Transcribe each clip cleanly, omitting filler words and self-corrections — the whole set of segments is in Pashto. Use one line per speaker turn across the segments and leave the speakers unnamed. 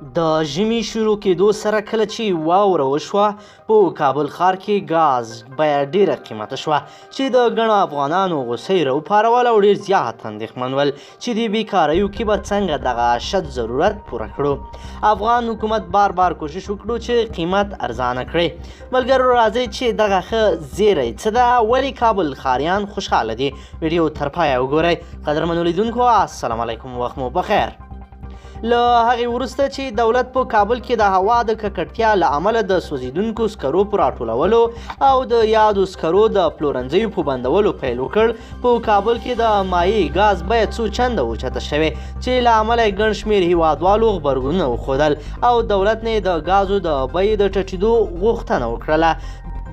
د ژمي شروع کېدو سره کله چې واوره وشوه، په کابل ښار کې ګاز بیه ډېره قیمته شوه چې د ګڼو افغانانو غوسه یې راوپارول او ډېر زیات اندېښمن ول چې دې بیکاریو کې به څنګه دغه اشد ضرورت پوره کړو. افغان حکومت بار بار کوشش وکړو چې قیمت ارزانه کړي. ملګرو، راځئ چې دغه ښه زیری څه ده، ولې کابل ښاریان خوشحاله دي؟ ویډیو تر پایه وګورئ. قدرمنو لیدونکو، السلام علیکم، وخت مو پخیر. له هغې وروسته چې دولت په کابل کې د هوا د ککړتیا له امله د سوځېدونکو سکرو په راټولولو او د یادو سکرو د پلورنځیو په بندولو پیل وکړ، په کابل کې د مایع ګاز بیه څو چنده اوچته شوې چې له امله یې ګڼ شمېر هیوادوالو غبرګونونه وښودل او دولت نه یې د ګازو د بیې د ټیټېدو غوښتنه وکړله.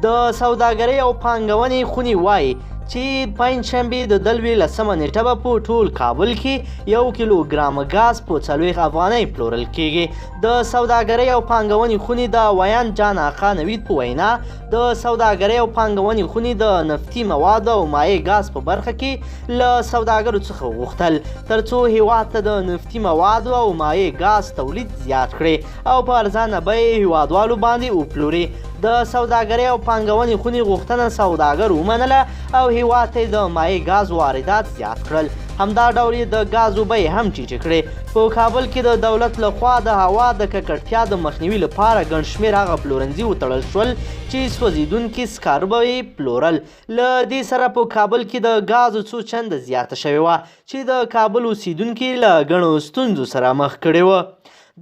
د سوداګرۍ او پانګونې خونې وایي چې پنجشنبې د دلوې 10مه نیټه به په ټول کابل کې 1 کیلو ګرام ګاز په 40 افغانۍ پلورل کیږي. د سوداګرۍ او پانګونې خونې د ویاند جان آقا نوید په وینا، د سوداګرۍ او پانګونې خونې د نفتي موادو او مایع ګاز په برخه کې له سوداګرو څخه وغوښتل ترڅو هیواد ته د نفتي موادو او مایع ګاز تولید زیات کړي او په ارزانه بیې هیوادوالو باندې وپلوري. د سوداګرۍ او پانګونې خونې غوښتنه سوداګرو ومنله او هیواد ته د مایع ګاز واردات زیات کړل. همدا ډول یې د ګازو بیې هم ټیټې کړې. په کابل کې د دولت له خوا د هوا د ککړتیا د مخنیوي لپاره ګڼ شمېر هغه پلورنځي وتړل شول چې سوځېدونکي سکاره به یې پلورل. له دې سره په کابل کې د ګازو څو چنده زیاته شوې وه چې د کابل اوسېدونکي له ګڼو ستونزو سره مخ کړي وه.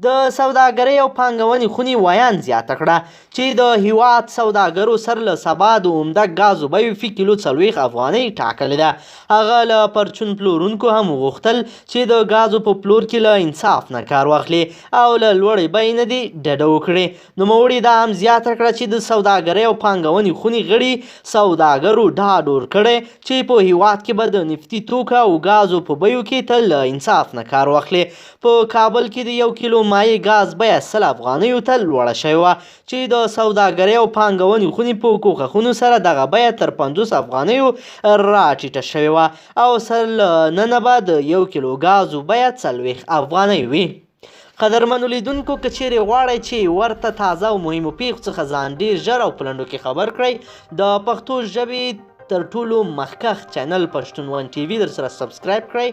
د سوداګرۍ او پانګونې خونې ویاند زیاته کړه چې د هیواد سوداګرو سر له سبا د عمده ګازو بیې فی کیلو 40 افغانۍ ټاکلې ده. هغه له پرچون پلورونکو هم وغوښتل چې د ګازو په پلور کې له انصاف نه کار واخلي او له لوړې بیې نه دې ډډه وکړي. نوموړي دا هم زیاته کړه چې د سوداګرۍ او پانګونې خونې غړي سوداګرو ډاډ ورکړی چې په هیواد کې به د نفتي توکو او ګازو په بیو کې تل له انصاف نه کار واخلي. په کابل کې د 1 کیلو مایع ګاز بیه 100 افغانیو ته لوړه شوې وه چې د سوداګرۍ او پانګونې خونې په کوښښونو سره دغه بیه تر 50 افغانیو راټیټه شوې وه او سر له ننه به د 1 کیلو ګازو بیه 40 افغانۍ وي. قدرمنو لیدونکو، که چیرې غواړئ چې ورته تازه او مهمو پیښو څخه ځان ډیر ژر او په لنډو کې خبر کړئ، د پښتو ژبې تر ټولو مخکښ چینل پښتون 1 ټي وي در سره subscribe کړئ.